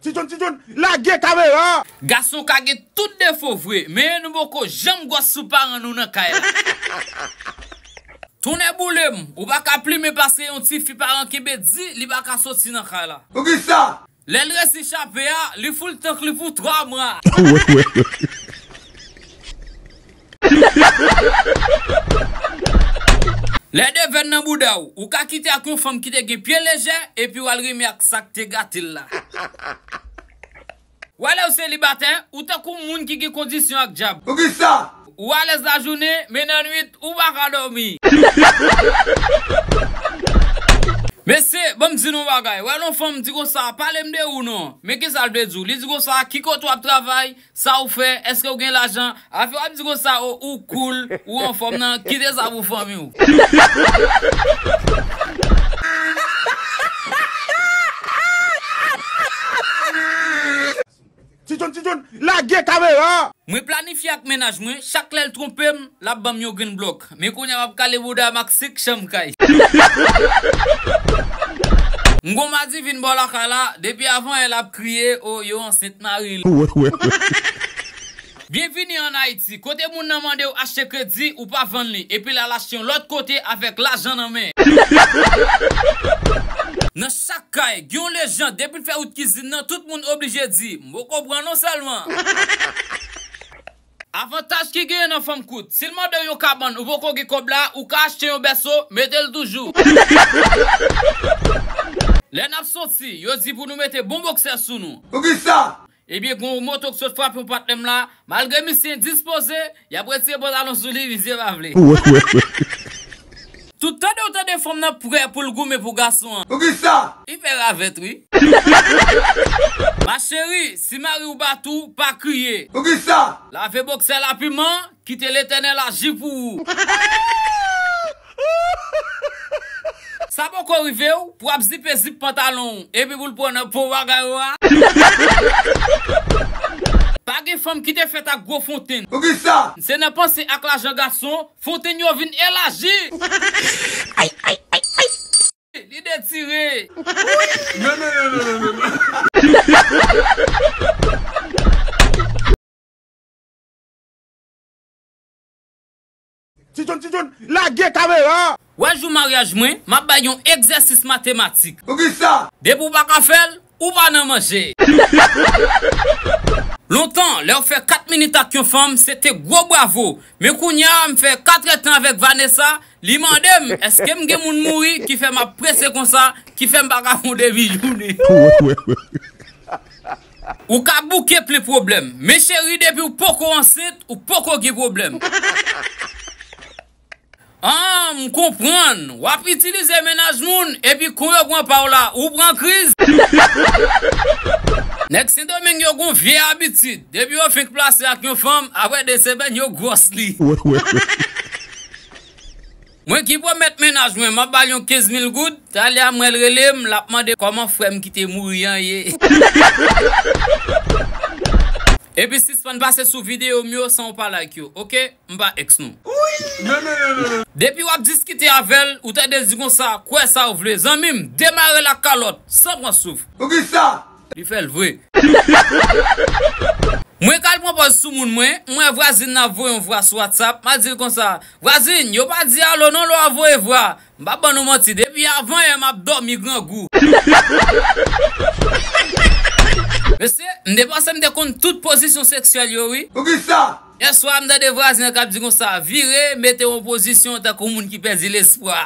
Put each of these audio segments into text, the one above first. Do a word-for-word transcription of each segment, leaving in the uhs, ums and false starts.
Ti John, Ti John, lage kamera! Gason ka gen tout defo vre, men nou poko janm gwòs sou paran nou nan kay la. Tonnè boule m, ou pa ka plimen paske yon tifi paran kenbe di, li pa ka soti nan kay la. Poukisa? Lè l resi chape a, li foul tank li pou twa mwa. Lè de vèn nan bouda w, ou ka kite ak yon fanm ki te gen pye lejè, epi w al renmen ak sa k te gate l la. W alè w selibatè, ou tankou moun ki gen kondisyon ak dyab. Poukisa? Ou alèz lajounen, men nan nwit, ou pa ka dòmi. Mesye, ban m di nou yon bagay. W alè yon fanm di konsa, pale m de ou non. Men kisa l vle di w? Li di konsa, ki kote w ap travay? Sa ou fè? Èske ou gen lajan? Afè w ap di konsa, o, ou cool, ou anfòm nan, kite sa pou fanmi w. Ti John, Ti John, lage kamera! Mwen planifye ak mennaj mwen, chak lè l twonpe m, l ap ban m yon grenn blòk. Men kounye a m ap kale bouda m ak senk chanm kay. M gon madivin bò lakay la, depi avan yè l ap kriye, o, yo ansent mari l. Byenvini ann Ayiti, kote moun nan mande w achte kredi, ou pa vann li, epi l al achte yon lòt kote avèk lajan nan men. Nan chak kay, gen yon lejand, depi l fè wout kizin nan, tout moun oblije di, m poko pran non sèlman. Avantaj ki genyen nan fanm kout, si l mande w yon kabann, ou poko gen kòb la, ou ka achte yon bèso, mete l toujou. Lè n ap soti, yo di pou nou mete bon boksè sou nou. Poukisa? Ebyen, gon moto k sot frape yon patnè m la, malgre misye endispoze, y ap retire pantalon sou li, misye pa vle. Tout tande w tande fanm nan prè pou l goumen pou gason an. Poukisa? Li fè ravèt, wi. Ma chérie, si mari w bat ou, pa kriye. Poukisa? Lave boksè la piman, kite Letènèl aji pou ou. Sa poko rive w, pou w ap zipe zip pantalon w, epi pou l pran nan po bagay ou a. Pa gen fanm ki te fèt ak gwo fontenn. Poukisa? Se nan panse ak lajan gason, fontenn yo vin elaji. Ay, ay, ay, ay. Li detire. Non, non, non, non, non, non. Ti John, Ti John, lage kamera! Wè jou maryaj mwen, m ap bay yon egzèsis matematik. Poukisa? Depi w pa ka fè l, ou pa nan manje. Lontan, lè w fè kat minit ak yon fanm, se te gwo bravo. Men kounye a, m fè katrèdtan avèk Vanessa, li mande m, èske m gen moun mouri ki fè m ap prese konsa, ki fè m pa ka fè yon demi jounen. Ou ka bouke plen pwoblèm. Men cheri, depi w poko ansent, ou poko gen pwoblèm. Ah, m konprann. W ap itilize mennaj moun, epi kou yo pran pa w la, ou pran kriz. Nèg Sendomeng yo gon vye abitid. Depi yo fenk plase ak yon fanm, apre de semèn, yo gwòs li. Mwen ki pwomèt mennaj mwen, m ap ba l yon kenz mil goud. Talè a mwen l rele m, l ap mande kòman frè m ki te mouri an ye. Epi sispann pase sou videyo m yo san w pa like yo, oke? M pa èks nou. Depi w ap diskite avè l, ou tande l di konsa, kwè sa w vle. Zanmi m, demare l ak kalòt, san pran souf. Poukisa? Li fè l vre. Mwen k al pran pòz sou moun mwen, m wè vwazin nan ap voye yon vwa sou WhatsApp, m al di l konsa, vwazin, yo pa di alo non lè w ap voye vwa. M pa ban nou manti, depi avan yè m ap dòmi grangou. Mesye, m te panse m te konn tout pozisyon seksyèl yo, wi. Poukisa? Yè swa, m tande vwazin an k ap di konsa, vire, mete w an pozisyon tankou moun ki pèdi lespwa.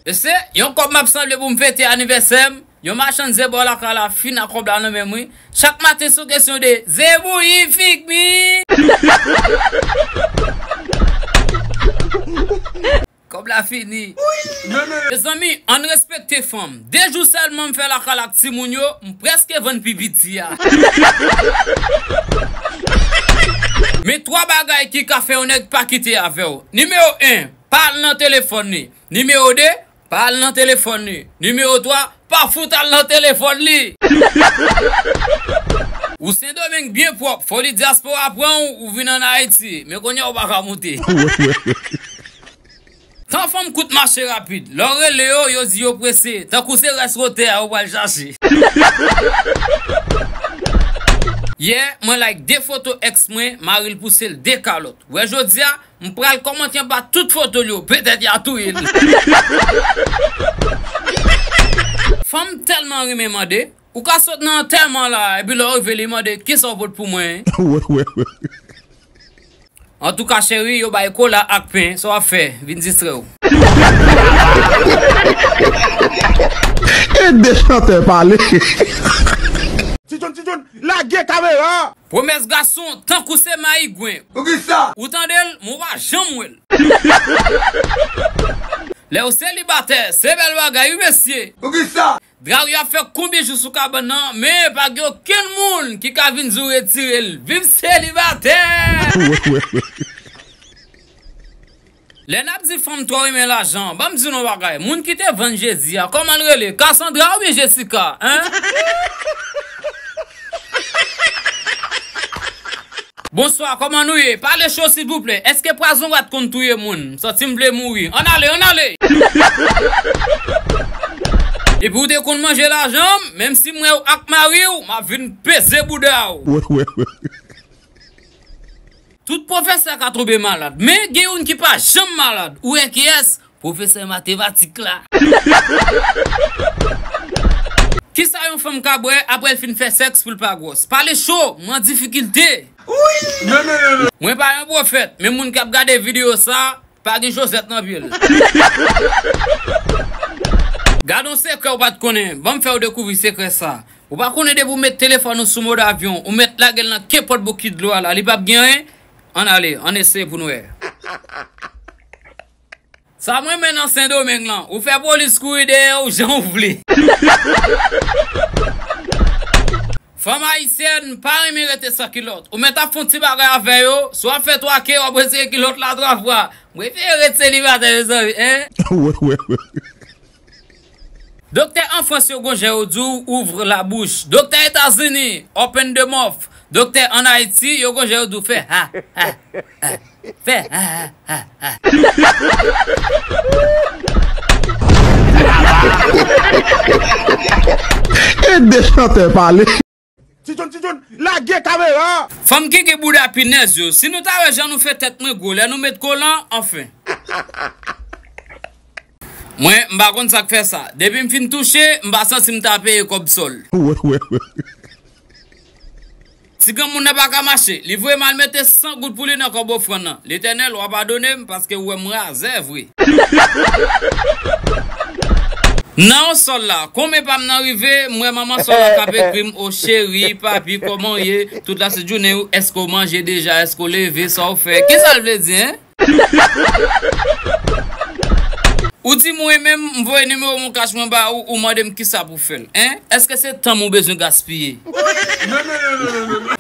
Mesye, yon kòb m ap sanble pou m fete anivèsè m, yon machann ze bò lakay la fin ak kòb la nan men m, wi. Chak maten se yon kesyon de ze bouyi, figi mi. Kòb la fini. Mezanmi, ann respekte fanm. De jou sèlman m fè lakay ak timoun yo, m prèske vann pi piti a. Men twa bagay ki ka fè yon nèg pa kite avè w. Nimewo en, pa al nan telefòn li. Nimewo de, pa al nan telefòn li. Nimewo twa, pa fout al nan telefòn li. Ou Sendomeng byen pwòp, fò li dyaspora pran w, ou vin ann Ayiti. Men kounye a ou pa ka moute. Tan fanm kout mache rapid. Lè w rele yo, yo di yo prese. Tankou se rès wotè a yo pral chache. Yè, mwen like de foto èks mwen, mari l pouse l de kalòt. Wè jodi a, m pral kòmante anba tout foto l yo, petèt y a touye l. Fanm tèlman renmen mande, ou ka sot nan antèman la, epi lè w rive li mande, kisa w pot pou mwen? Antouka cheri, yo bay kola ak pen, sa w ap fè? Vin distrè w. Ede chantè pale. Ti John, Ti John, lage kamera! Pwomès gason, tankou se mayigwen. Poukisa? Ou tande l, men w pa janm wè l. Lè w selibatè, se bèl bagay, wi, mesye. Poukisa? Dra w yo ap fè konbyen jou sou kabann nan, men pa gen okenn moun ki ka vin di w retire l. Viv selibatè! Lè n ap di fanm twò renmen lajan, ban m di nou yon bagay. Moun ki te vann Jezi a, kòman l rele? Cassandra oubyen Jessica? Hein? Bonswa, kòman nou ye? Pale cho silvouplè. Èske pwazon rat konn touye moun? M santi m vle mouri. Ann ale, ann ale! Epi w te konn manje lajan m, menm si m wè w ak mari w, m ap vin peze bouda w. Tout pwofesè ka tonbe malad, men gen youn ki pa janm malad. Ou wè kiyès? Pwofesè matematik la. Kisa yon fanm ka bwè apre l fin fè sèks pou l pa gwòs? Pale cho, m an difikilte. Mwen pa yon pwofèt, men moun k ap gade videyo sa, pa gen chosèt nan pye l. Gade yon sekrè w pa t konnen, ban m fè w dekouvri sekrè sa. Ou pa konnen depi w met telefòn ou sou mòd avyon, ou mèt lage l nan kenpòt bokit dlo a la, li p ap gen anyen? Ann ale, ann eseye pou n wè. Sa m renmen nan Sendomeng lan, ou fè polis kouri dèyè w jan w vle. Fanm ayisyèn pa renmen rete san kilòt. Ou mèt ap fè yon ti bagay avè yo, si w ap fè twa ke, w ap retire kilòt la twa fwa. M prefere ret selibatè, mezanmi, en. Doktè an Frans yo gon jan yo di w, ouvre la bouche. Doktè Etazini, open the mouth. Doktè an Ayiti, yo gon jan yo di w, fè ha, ha, ha. Fè ha, ha, ha, ha. Ede chantè pale. Ti John, Ti John, lage kamera! Fanm ki gen bouda pinèz yo, si nou ta wè jan nou fè tèt mwen gwo lè nou met kolan, anfen. Mwen, m pa konn sa k fè sa. Depi m fin touche, m pa santi m ta peye kòb sòl. Ti granmoun nan pa ka mache. Li voye m al mete san goud pou li nan kòb ofrann nan. Letènèl, w a padone m paske w wè m razè vre. Nan yon sòl la, konbyen pa m nan rive, m wè manman sòl la k ap ekri m, o cheri, papi, kòman w ye? Tout la se jounen, èske w manje deja? Èske w leve? Sa w fè? Kisa l vle di, en? Ou di mwen menm, m voye nimewo Moncash mwen ba ou, ou mande m kisa pou fè l, en? Èske se tan m ou bezwen gaspiye?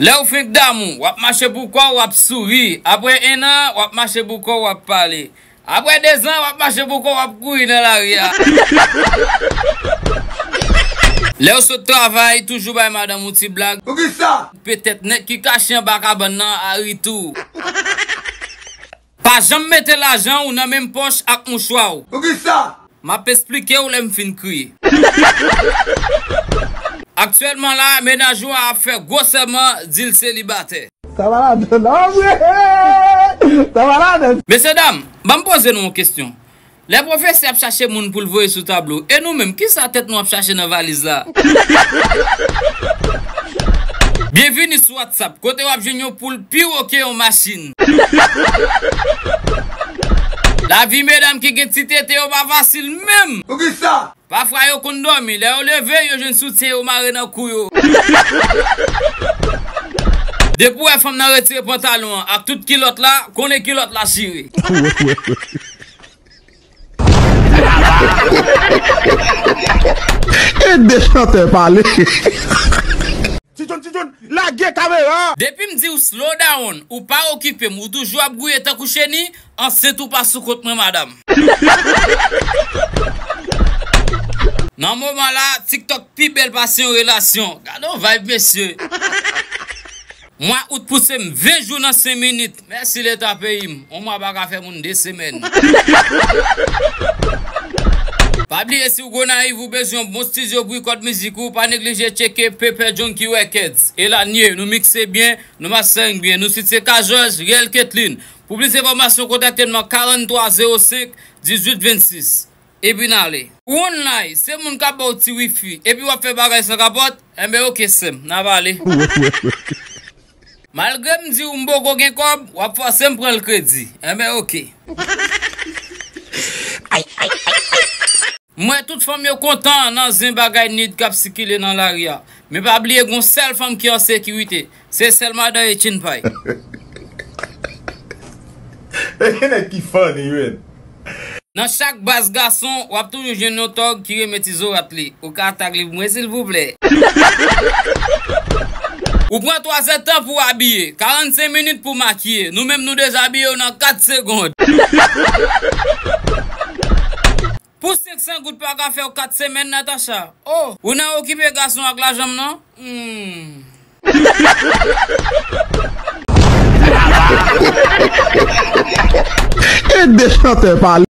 Lè ou fenk damou, w ap mache pou kò w, w ap souri. Apre en an, w ap mache pou kò w, w ap pale. Apre dezan, w ap mache pou kò w, w ap kouri nan lari a. Lè w sot travay, toujou bay madanm ou ti blag. Poukisa? Petèt nèg ki kache anba kabann nan a ri tou. Pa janm mete lajan w nan menm pòch ak mouchwa w. Poukisa? M ap esplike w lè m fin kriye. Aktyèlman la, mennaj ou a ap fè gwo sèman, di l selibatè. Sa va ladan, non, vre? Sa va ladan. Mesyedam, ban m poze nou yon kesyon. Lè pwofesè ap chache moun pou l voye sou tablo, e nou menm, kisa tèt nou ap chache nan valiz la? Byenvini sou WhatsApp, kote w ap jwenn yon poul pi wo ke yon machin. Lavi medam ki gen ti tete yo pa fasil menm. Poukisa? Pafwa yo konn dòmi, lè yo leve, yo jwenn soutyen yo mare nan kou yo. Depi w wè fanm nan retire pantalon an ak tout kilòt la, konnen kilòt la chire. Ede chantè pale. Ti John, Ti John, lage kamera! Depi m di w slow down, ou pa okipe m, ou toujou ap gouye tankou cheni, ansent ou pa sou kont mwen, madanm. Nan moman la, TikTok pi bèl pase yon relasyon. Gade yon vibe, mesye. Mwa out pouse m ven jou nan senk minit. Mèsi Leta peyi m. On mwa pa ka fè moun de semèn. Pa bliye, si w Gonayiv, ou bezwen yon bon estidyo pou rekòd mizik ou, pa neglije tcheke Pepè Junkie Records. E la n ye, nou mikse byen, nou mastering byen, nou sitye Ka Jòj, Riyèl Ketlin. Pou plis enfòmasyon, kontakte n nan karant twa zewo senk, dizuit vennsis. Epi n ale. Ou online, se moun k ap ba w ti wifi, epi w ap fè bagay san kapòt? Enben, oke, sè m, n a pale. Malgre m di w m poko gen kòb, w ap fòse m pran l kredi. Enben, oke. M wè tout fanm yo kontan nan zen bagay nid k ap sikile nan lari a. Men pa bliye, gon sèl fanm ki an sekirite. Se sèl madan Echin Pay. E gen nèg ki funny, wi. Nan chak baz gason, w ap toujou jwenn yon tòg ki renmen ti zorat li. Ou ka tag li pou mwen, silvouplè? Ou pran twazè tan pou w abiye, karannsenk minit pou w makiye. Nou menm, nou dezabiye w nan kat segonn. Pou senk san goud pa ka fè w kat semèn, Natacha. Oh, ou nan okipe gason ak lajan m, non? Hmm. Ede chantè pale.